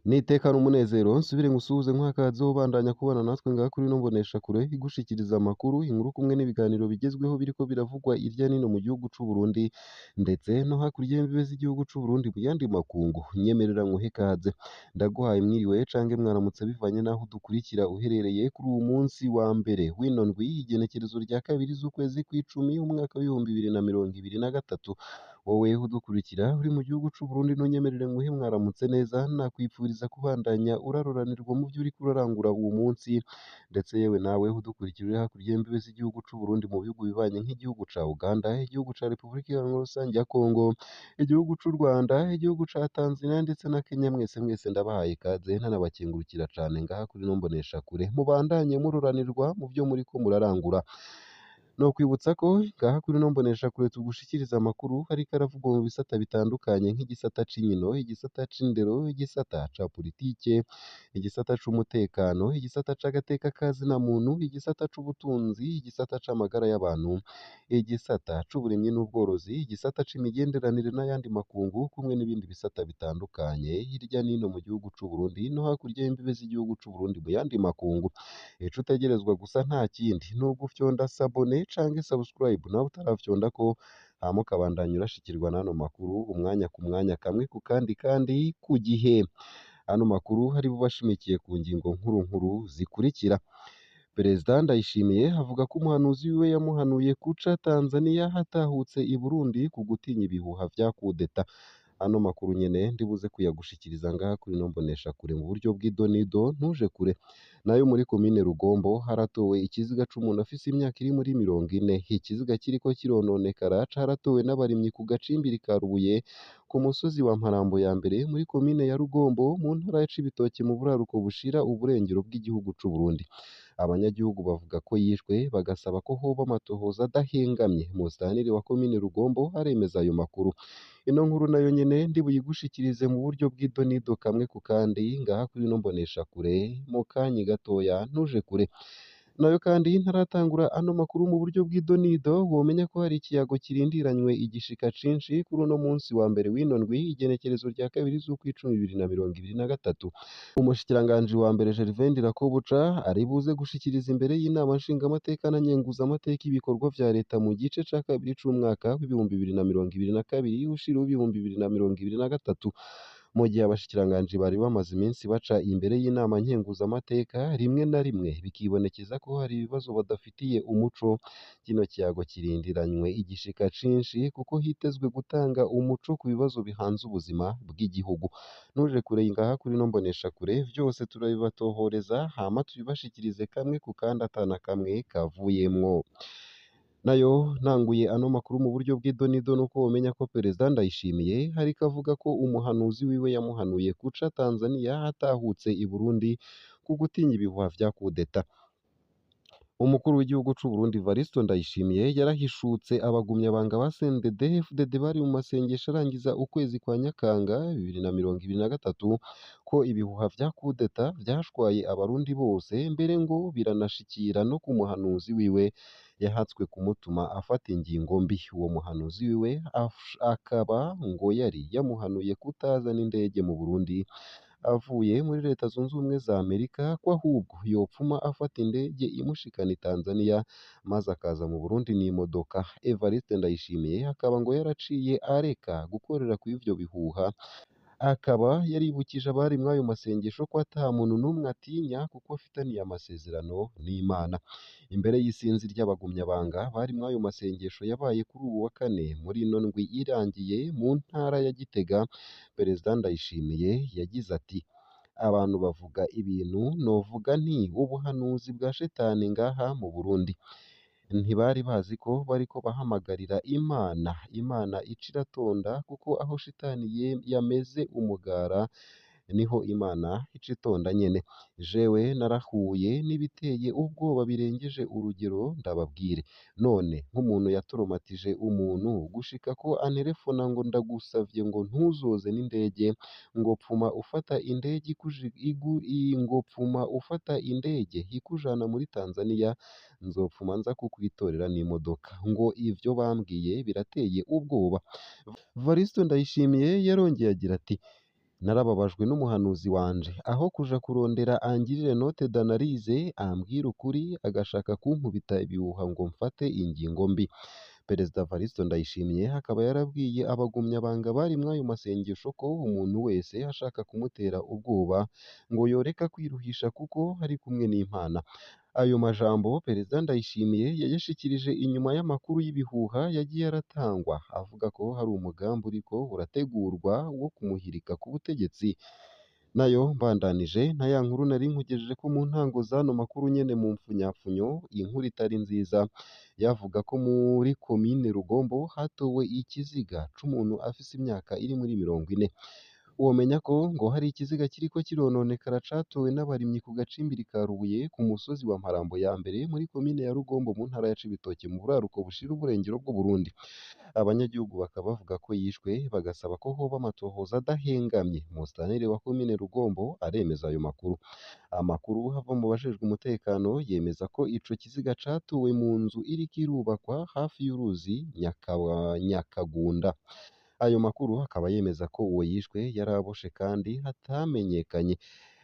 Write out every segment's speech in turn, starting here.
Nitekane umunezero nsubire ngusuhuze nk'akaze ubandanya kubana natwe ngaha kuri ino mboneshakure igushikiriza amakuru, inkuru kumwe n'ibiganiro bigezweho biriko biravugwa irya nino mu gihugu c'u Burundi ndetse no hakurya y'imbibe z'igihugu c'u Burundi mu yandi makungu. Nyemerera nkuhe ikaze, ndaguhaye mwiriwe canke mwaramutse bivanye n'aho udukurikira uherereye kuri uwu munsi wa mbere w'ino ndwi igenekerezo rya kabiri z'ukwezi kw'icumi umwaka w'2023. Wowe udukurikira uri mu gihugu c'u Burundi ntunyemerere nguhe mwaramutse neza, nakwipfuriza kubandanya uraroranirwa mu vyo uriko urarangura uwu munsi, ndetse yewe nawe udukurikira uri hakurya y'imbibe z'igihugu c'u Burundi mu bihugu bibanye nk'igihugu ca Uganda, igihugu ca Repubulika Iharanira Rusangi ya Kongo, igihugu c'u Rwanda, igihugu ca Tanzania ndetse na Kenya, mwese mwese ndabahaye ikaze ntanabakengurukira cane ngaha kuri ino mboneshakure, mubandanye muroranirwa mu vyo muriko murarangura. Nokwibutsa ko ngaha kuri ino mboneshakure tugushikiriza amakuru ariko aravugwa mu bisata bitandukanye nk'igisata c'inkino, igisata c'indero, igisata ca politike, igisata c'umutekano, igisata c'agateka ka zina muntu, igisata c'ubutunzi, igisata c'amagara y'abantu, igisata c'uburimyi n'ubworozi, igisata c'imigenderanire n'ayandi makungu kumwe n'ibindi bisata bitandukanye hirya n'ino mu gihugu c'u Burundi no hakurya y'imbibe z'igihugu c'u Burundi mu yandi makungu. Ico utegerezwa gusa nta kindi ni ugufyonda s'abonner canke subscribe nawe utaravyondako, hama ukabandanya urashikirwa n'ano makuru umwanya ku mwanya kamwe ku kandi kandi ku gihe. Ano makuru ari bube ashimikiye ku ngingo nkuru nkuru zikurikira: Perezida Ndayishimiye avuga ko umuhanuzi wiwe yamuhanuye kuca Tanzania hatahutse i Burundi ku gutinya ibihuha vya kudeta. Ano makuru nyene ndibuze kuyagushikiriza ngaha kuri ino mboneshakure mu buryo bw'idonido ntuje kure. Nayo muri komine Rugombo haratowe ikiziga c'umuntu afise imyaka iri muri 40. Ikiziga kiriko kirononekara caratowe n'abarimyi ku gacimbiri ka Rubuye ku musozi wa Mparambo ya mbere muri komine ya Rugombo mu ntara ya Cibitoke mu buraruko bushira uburengero bw'igihugu c'u Burundi. Abanyagihugu bavuga ko yishwe bagasaba ko hoba amatohoza adahengamye. Musitanteri wa komine Rugombo aremeza ayo makuru. Ino nkuru nayo nyene ndi buyigushikirize mu buryo bw'idonido kamwe ku kandi ngaha kuri ino mboneshakure mu kanyi gatoya ntuje kure. Nayo kandi ntaratangura ano makuru mu buryo bw'idonido, womenya ko hari ikiyago kirindiranywe igishika cinshi kuri uno munsi wa mbere w'ino ndwi igenekerezo rya kabiri z'ukwicumi 2023. Umushikiranganji wa mbere Gervais Ndirakobuca ari buze gushikiriza imbere y'inama nshingamateka na nkenguzamateka ibikorwa vya leta mu gice ca kabiri c'umwaka w'2022 ushira w'2023. Mu gihe abashikiranganji bari bamaze iminsi baca imbere y'inama nkenguzamateka, rimwe na rimwe bikibonekeza ko hari ibibazo badafitiye umuco, kino kiyago kirindiranywe igishika cinshi kuko hitezwe gutanga umuco ku bibazo bihanze ubuzima bw'igihugu. Ntuje kure ngaha kuri ino mboneshakure vyose turabibatohoreza hama tubibashikirize kamwe ku kandi atana kamwe kavuyemwo. Nayo ntanguye ano makuru mu buryo bw'idonido nuko womenya ko Perezida Ndayishimiye ariko avuga ko umuhanuzi wiwe yamuhanuye kuca Tanzania hatahutse i Burundi ku gutinya ibihuha vya kudeta. Umukuru w'igihugu c'u Burundi Evaristo Ndayishimiye yarahishutse abagumyabanga ba CNDD-FDD bari mu masengesho arangiza ukwezi kwa Nyakanga 2023 ko ibihuha vya kudeta vyashwaye abarundi bose, mbere ngo biranashikira no ku muhanuzi wiwe yahatswe kumutuma afata ingingo mbi. Uwo muhanuzi wiwe akaba ngo yari yamuhanuye kutazana indege mu Burundi avuye muri Leta Zunze Ubumwe za Amerika, ko ahubwo yopfuma afata indege imushikana i Tanzania maze akaza mu Burundi n'imodoka. Evariste Ndayishimiye akaba ngo yaraciye areka gukorera ku ivyo bihuha, akaba yaribukije abari mw'ayo masengesho ko ata muntu n'umwe atinya kuko afitaniye amasezerano n'Imana. Imbere y'isinzi ry'abagumyabanga bari mw'ayo masengesho yabaye kuri uwu wa kane muri ino ndwi irangiye mu ntara ya Gitega, Perezida Ndayishimiye yagize ati: "Abantu bavuga ibintu novuga nti ubuhanuzi bwa shetani ngaha mu Burundi. Ntibari bazi ko bariko bahamagarira Imana, Imana ica iratonda kuko aho shitani yameze umugara niho Imana ica itonda nyene. Jewe narahuye n'ibiteye ubwoba birengeje urugero ndababwire. None nk'umuntu yatoromatije umuntu gushika ko anterefona ngo ndagusavye ngo ntuzoze n'indege, ngo pfuma ufata indege ngo pfuma ufata indege ikujana muri Tanzania, nzopfuma nza kukwitorera n'imodoka. Ngo ivyo bambwiye birateye ubwoba." Varisto Ndayishimiye yarongeye agira ati: Narababajwe n'umuhanuzi wanje, aho kuja kurondera angirire note d'analyse ambwire ukuri, agashaka kunkubita ibihuha ngo mfate ingingo mbi. Perezida Evariste Ndayishimiye akaba yarabwiye abagumyabanga bari mw'ayo masengesho ko umuntu wese ashaka kumutera ubwoba ngo yoreka kwiruhisha kuko ari kumwe n'Imana. Ayo majambo Perezida Ndayishimiye yayashikirije inyuma y'amakuru y'ibihuha yagiye aratangwa avuga ko hari umugambi uriko urategurwa wo kumuhirika ku butegetsi. Nayo mbandanije na ya nkuru nari nkugejeje ko mu ntango z'ano makuru nyene mu mpfunyapfunyo, inkuru itari nziza yavuga ko muri komine Rugombo hatowe ikiziga c'umuntu afise imyaka iri muri 40. Womenya ko ngo hari ikiziga kiriko kirononekara catowe n'abarimyi ku gacimbiri ka Rubuye ku musozi wa Mparambo ya mbere muri komine ya Rugombo mu ntara ya Cibitoke mu buraruko bushira uburengero bw'Uburundi. Abanyagihugu bakaba bavuga ko yishwe, bagasaba ko hoba amatohoza adahengamye. Musitanteri wa komine Rugombo aremeza ayo makuru. Amakuru ava mu bajejwe umutekano yemeza ko ico kiziga catowe mu nzu iriko irubakwa hafi y'uruzi Nyakagunda. Ayo makuru akaba yemeza ko uwo yishwe yari aboshe kandi hatamenyekanye.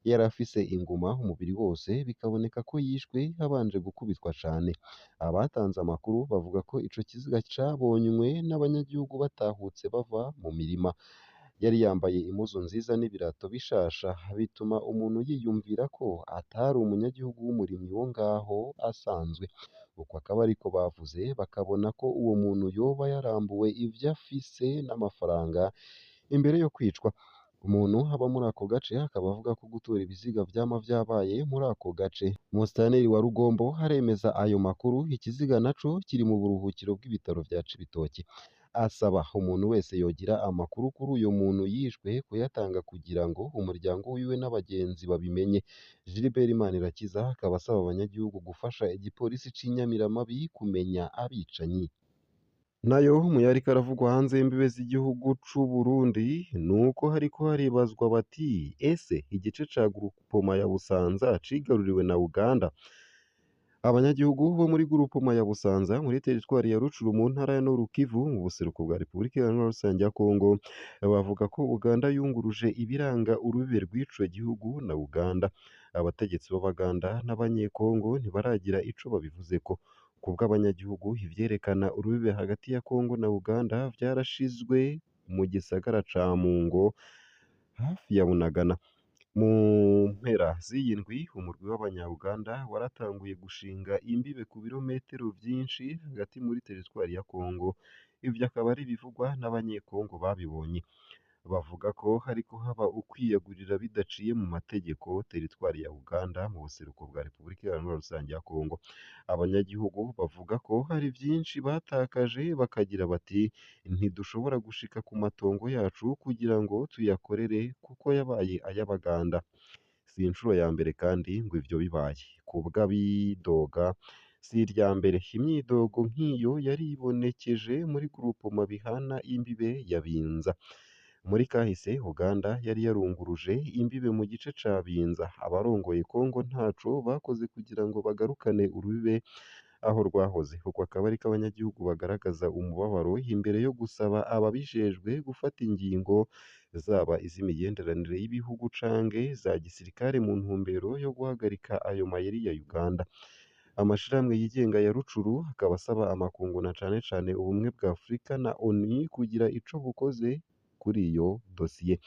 Yari afise inguma umubiri wose, bikaboneka ko yishwe habanje gukubitwa cane. Abatanze amakuru bavuga ko ico kiziga cabonywe n'abanyagihugu batahutse bava mu mirima. Yari yambaye impuzu nziza n'ibirato bishasha, bituma umuntu yiyumvira ko atari umunyagihugu w'umurimyi wo ngaho asanzwe. Uko akaba ariko bavuze, bakabona ko uwo muntu yoba yarambuwe ivyo afise n'amafaranga imbere yo kwicwa. Umuntu aba muri ako gace akaba avuga ko gutora ibiziga vyama vyabaye muri ako gace. Musitanteri wa Rugombo aremeza ayo makuru, ikiziga naco kiri mu buruhukiro bw'ibitaro vya Cibitoke. Asaba umuntu wese yogira amakuru kuri uyo muntu yishwe kuyatanga kugira ngo umuryango wiwe n'abagenzi babimenye. Gilbert Manirakiza akaba asaba abanyagihugu gufasha igipolisi c'inyamiramabi kumenya abicanyi. Nayo mu yariko aravugwa hanze y'imbibe z'igihugu c'u Burundi nuko hariko haribazwa bati ese igice ca Groupement ya Busanza cigaruriwe na Uganda? Abanyagihugu bo muri Groupement ya Busanza muri teritwari ya Rucuru mu ntara ya Nord Kivu mu buseruko bwa Repubulika Iharanira Rusange ya Kongo bavuga ko Uganda yunguruje ibiranga urubibe rw'ico gihugu na Uganda. Abategetsi b'Abaganda n'Abanyekongo ntibaragira ico babivuzeko. Kubw'abanyagihugu, ivyerekana urubibe hagati ya Kongo na Uganda vyarashizwe mu gisagara ca Mungo hafi ya Bunagana. Mu mpera z'iyi ndwi, umurwi w'abanya-Uganda waratanguye gushinga imbibe ku birometero vyinshi hagati muri teritwari ya Kongo. Ivyo akaba ari ibivugwa n'abanyekongo babibonye. Bavuga ko hariko haba ukwiyagurira bidaciye mu mategeko teritwari ya Uganda mu buseruko bwa Repubulika Iharanira Rusange ya Kongo. Abanyagihugu bavuga ko hari vyinshi batakaje, bakagira bati ntidushobora gushika ku matongo yacu kugira ngo tuyakorere kuko yabaye ay'Abaganda. Si incuro ya mbere kandi ngo ivyo bibaye. Kubw'abidoga si irya mbere. Imyidogo nk'iyo yaribonekeje muri Groupement bihana imbibe ya Binza. Muri kahise Uganda yari yarunguruje imbibe mu gice ca Binza. Abarongoye Kongo ntaco bakoze kugira ngo bagarukane urubibe aho rwahoze. Uko akaba ariko abanyagihugu bagaragaza umubabaro imbere yo gusaba ababijejwe gufata ingingo zaba iz'imigenderanire y'ibihugu canke za gisirikare mu ntumbero yo guhagarika ayo mayeri ya Uganda. Amashirahamwe yigenga ya Rucuru akaba asaba amakungu na cane cane ubumwe bwa Afurika na ONU kugira ico bukoze kuri iyo dosiye.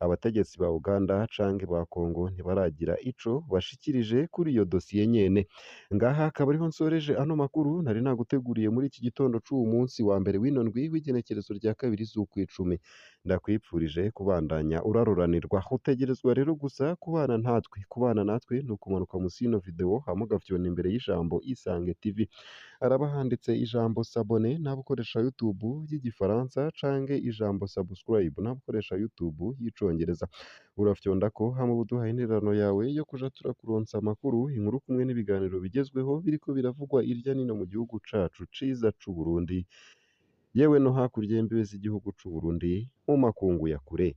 Abategetsi ba Uganda canke ba Kongo ntibaragira ico bashikirije kuri iyo dosiye nyene. Ngaha akaba ariho nsoreje ano makuru nari naguteguriye muri iki gitondo c'uwu munsi wa mbere w'ino ndwi w'igenekerezo rya 2 z'ukwicumi. Ndakwipfurije kubandanya uraruranirwa. Utegerezwa rero gusa kubana natwe. Kubana natwe ni ukumanuka musi y'ino video hama ugafyona imbere y'ijambo Isange TV. Haraba handitse ijambo s'abonner n'abakoresha YouTube y'igifaransa canke ijambo subscribe n'abakoresha YouTube y'icongereza. Urafyondako hama uduhaye intererano yawe yo kuja turakuronsa amakuru, inkuru kumwe n'ibiganiro bigezweho biriko biravugwa irya nino mu gihugu cacu ciza c'Uburundi, yewe no hakurya y'imbibe z'igihugu c'Uburundi mu makungu ya kure.